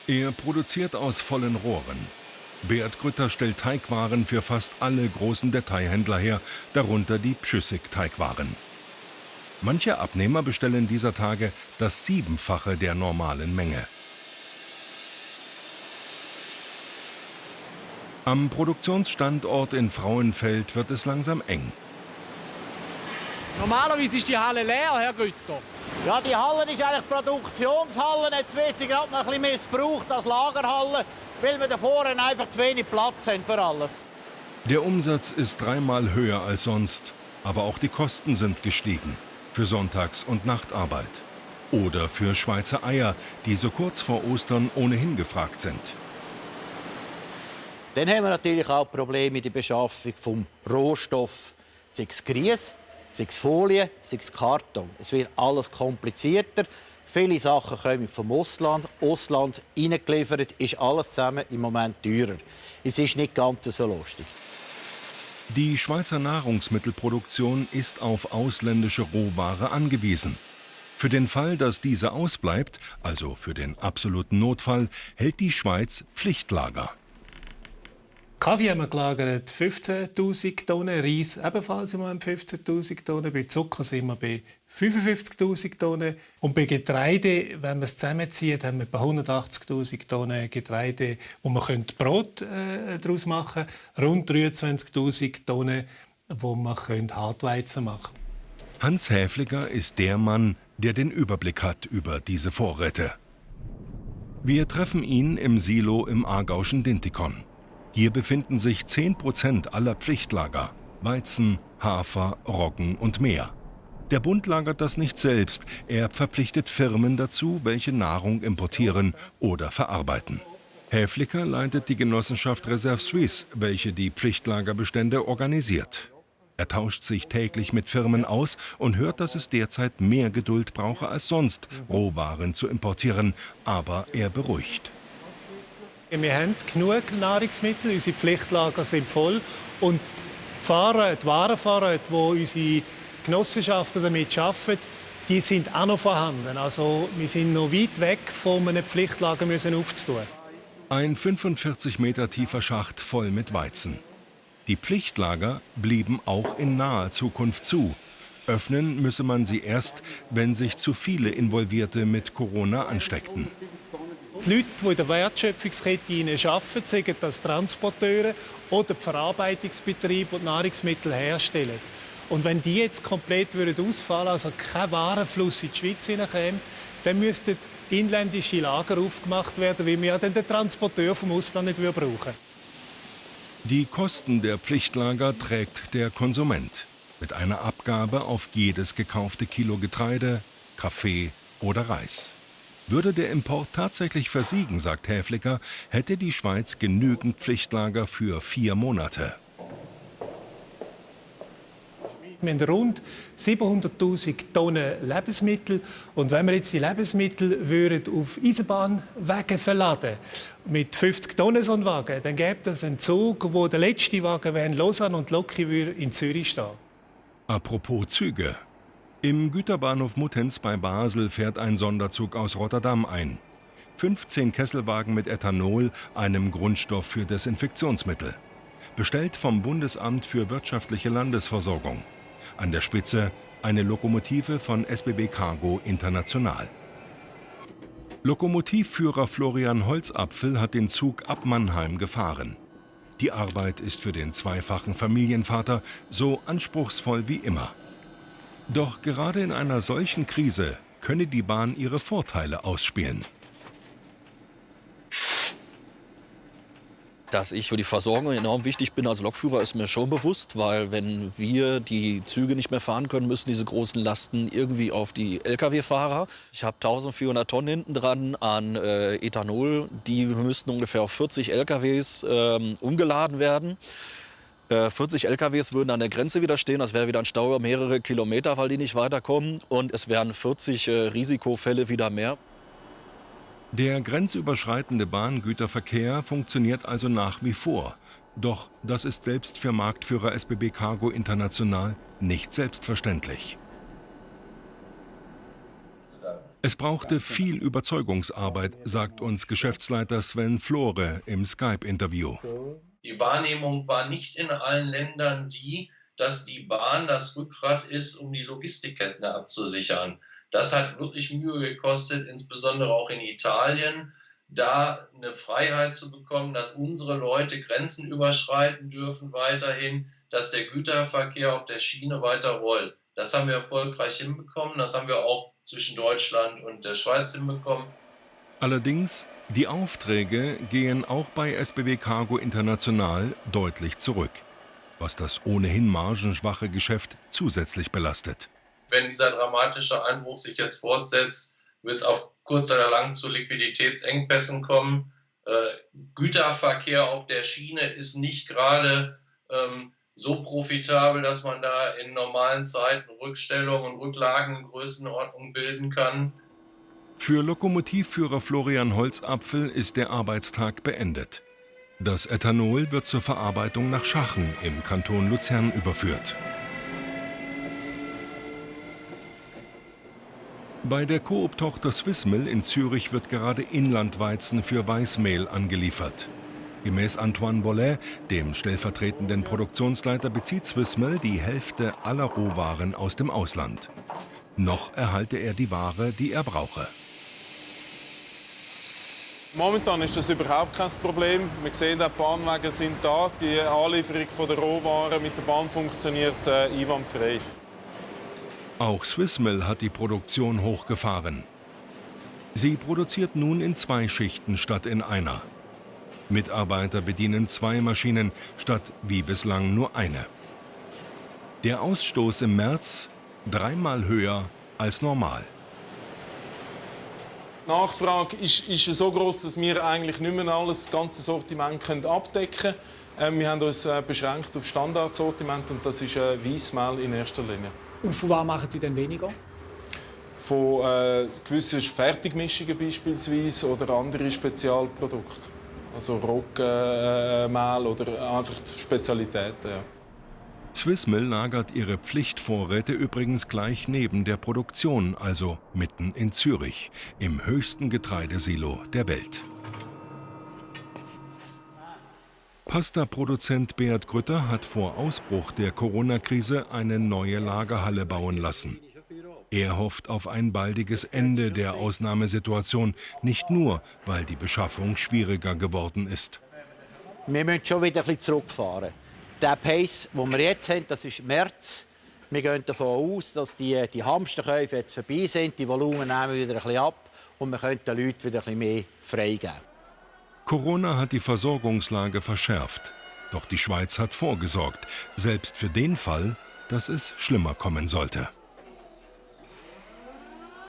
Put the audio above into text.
Er produziert aus vollen Rohren. Beat Grütter stellt Teigwaren für fast alle großen Detailhändler her, darunter die Pschüssig-Teigwaren. Manche Abnehmer bestellen dieser Tage das Siebenfache der normalen Menge. Am Produktionsstandort in Frauenfeld wird es langsam eng. Normalerweise ist die Halle leer, Herr Grütter. Ja, die Halle ist eigentlich Produktionshalle. Jetzt wird sie gerade noch ein bisschen missbraucht als Lagerhalle, weil wir da vorne einfach zu wenig Platz haben für alles. Der Umsatz ist dreimal höher als sonst, aber auch die Kosten sind gestiegen. Für Sonntags- und Nachtarbeit. Oder für Schweizer Eier, die so kurz vor Ostern ohnehin gefragt sind. Dann haben wir natürlich auch Probleme mit der Beschaffung vom Rohstoff, sei es Grieß, sei es Folie, sei es Karton. Es wird alles komplizierter. Viele Sachen kommen vom Ausland reingeliefert, ist alles zusammen im Moment teurer. Es ist nicht ganz so lustig. Die Schweizer Nahrungsmittelproduktion ist auf ausländische Rohware angewiesen. Für den Fall, dass diese ausbleibt, also für den absoluten Notfall, hält die Schweiz Pflichtlager. Kaffee haben wir gelagert 15'000 Tonnen, Reis ebenfalls im Moment 15'000 Tonnen, bei Zucker sind wir bei 55'000 Tonnen und bei Getreide, wenn man es zusammenzieht, haben wir etwa 180'000 Tonnen Getreide, wo man Brot daraus machen können, rund 23'000 Tonnen, wo man Hartweizen machen können. Hans Häfliger ist der Mann, der den Überblick hat über diese Vorräte. Wir treffen ihn im Silo im aargauischen Dintikon. Hier befinden sich 10% aller Pflichtlager: Weizen, Hafer, Roggen und mehr. Der Bund lagert das nicht selbst, er verpflichtet Firmen dazu, welche Nahrung importieren oder verarbeiten. Häfliger leitet die Genossenschaft Reserve Suisse, welche die Pflichtlagerbestände organisiert. Er tauscht sich täglich mit Firmen aus und hört, dass es derzeit mehr Geduld brauche als sonst, Rohwaren zu importieren, aber er beruhigt. Wir haben genug Nahrungsmittel, unsere Pflichtlager sind voll und die Warenvorräte, die unsere Genossenschaften damit arbeiten, die sind auch noch vorhanden. Also wir sind noch weit weg von einem Pflichtlager aufzutun. Ein 45 Meter tiefer Schacht voll mit Weizen. Die Pflichtlager blieben auch in naher Zukunft zu. Öffnen müsse man sie erst, wenn sich zu viele Involvierte mit Corona ansteckten. Die Leute, die in der Wertschöpfungskette arbeiten, seien das Transporteure oder die Verarbeitungsbetriebe, die Nahrungsmittel herstellen. Und wenn die jetzt komplett ausfallen, also kein Warenfluss in die Schweiz hineinkäme, dann müssten inländische Lager aufgemacht werden, weil wir dann den Transporteur vom Ausland nicht brauchen. Die Kosten der Pflichtlager trägt der Konsument mit einer Abgabe auf jedes gekaufte Kilo Getreide, Kaffee oder Reis. Würde der Import tatsächlich versiegen, sagt Häfliger, hätte die Schweiz genügend Pflichtlager für 4 Monate. Wir haben rund 700'000 Tonnen Lebensmittel. Und wenn wir jetzt die Lebensmittel auf Eisenbahnwagen verladen, mit 50 Tonnen so einen Wagen, dann gäbe es einen Zug, wo der letzte Wagen in Lausanne und Loki in Zürich stehen. Apropos Züge. Im Güterbahnhof Muttenz bei Basel fährt ein Sonderzug aus Rotterdam ein. 15 Kesselwagen mit Ethanol, einem Grundstoff für Desinfektionsmittel. Bestellt vom Bundesamt für wirtschaftliche Landesversorgung. An der Spitze eine Lokomotive von SBB Cargo International. Lokomotivführer Florian Holzapfel hat den Zug ab Mannheim gefahren. Die Arbeit ist für den zweifachen Familienvater so anspruchsvoll wie immer. Doch gerade in einer solchen Krise könne die Bahn ihre Vorteile ausspielen. Dass ich für die Versorgung enorm wichtig bin als Lokführer, ist mir schon bewusst, weil wenn wir die Züge nicht mehr fahren können, müssen diese großen Lasten irgendwie auf die Lkw-Fahrer. Ich habe 1400 Tonnen hinten dran an Ethanol, die müssten ungefähr auf 40 Lkws umgeladen werden. 40 LKWs würden an der Grenze wieder stehen, das wäre wieder ein Stau über mehrere Kilometer, weil die nicht weiterkommen. Und es wären 40 Risikofälle wieder mehr. Der grenzüberschreitende Bahngüterverkehr funktioniert also nach wie vor. Doch das ist selbst für Marktführer SBB Cargo International nicht selbstverständlich. Es brauchte viel Überzeugungsarbeit, sagt uns Geschäftsleiter Sven Flore im Skype-Interview. Die Wahrnehmung war nicht in allen Ländern die, dass die Bahn das Rückgrat ist, um die Logistikketten abzusichern. Das hat wirklich Mühe gekostet, insbesondere auch in Italien, da eine Freiheit zu bekommen, dass unsere Leute Grenzen überschreiten dürfen weiterhin, dass der Güterverkehr auf der Schiene weiter rollt. Das haben wir erfolgreich hinbekommen. Das haben wir auch zwischen Deutschland und der Schweiz hinbekommen. Allerdings, die Aufträge gehen auch bei SBB Cargo International deutlich zurück, was das ohnehin margenschwache Geschäft zusätzlich belastet. Wenn dieser dramatische Einbruch sich jetzt fortsetzt, wird es auf kurz oder lang zu Liquiditätsengpässen kommen. Güterverkehr auf der Schiene ist nicht gerade so profitabel, dass man da in normalen Zeiten Rückstellungen und Rücklagen in Größenordnung bilden kann. Für Lokomotivführer Florian Holzapfel ist der Arbeitstag beendet. Das Ethanol wird zur Verarbeitung nach Schachen im Kanton Luzern überführt. Bei der Coop-Tochter Swissmill in Zürich wird gerade Inlandweizen für Weißmehl angeliefert. Gemäß Antoine Bollet, dem stellvertretenden Produktionsleiter, bezieht Swissmill die Hälfte aller Rohwaren aus dem Ausland. Noch erhalte er die Ware, die er brauche. Momentan ist das überhaupt kein Problem. Wir sehen, die Bahnwege sind da. Die Anlieferung der Rohwaren mit der Bahn funktioniert einwandfrei. Auch Swissmill hat die Produktion hochgefahren. Sie produziert nun in 2 Schichten statt in einer. Mitarbeiter bedienen 2 Maschinen statt wie bislang nur eine. Der Ausstoß im März 3-mal höher als normal. Die Nachfrage ist so groß, dass wir eigentlich nicht mehr das ganze Sortiment abdecken können. Wir haben uns beschränkt auf Standardsortiment und das ist Weissmehl in erster Linie. Und von was machen Sie denn weniger? Von gewissen Fertigmischungen beispielsweise oder andere Spezialprodukte. Also Roggenmehl oder einfach Spezialitäten. Ja. Swissmill lagert ihre Pflichtvorräte übrigens gleich neben der Produktion, also mitten in Zürich, im höchsten Getreidesilo der Welt. Pasta-Produzent Beat Grütter hat vor Ausbruch der Corona-Krise eine neue Lagerhalle bauen lassen. Er hofft auf ein baldiges Ende der Ausnahmesituation, nicht nur, weil die Beschaffung schwieriger geworden ist. Wir müssen schon wieder ein bisschen zurückfahren. Der Pace, den wir jetzt haben, das ist März. Wir gehen davon aus, dass die Hamsterkäufe jetzt vorbei sind, die Volumen nehmen wieder ein bisschen ab und wir können den Leuten wieder ein bisschen mehr freigeben. Corona hat die Versorgungslage verschärft. Doch die Schweiz hat vorgesorgt, selbst für den Fall, dass es schlimmer kommen sollte.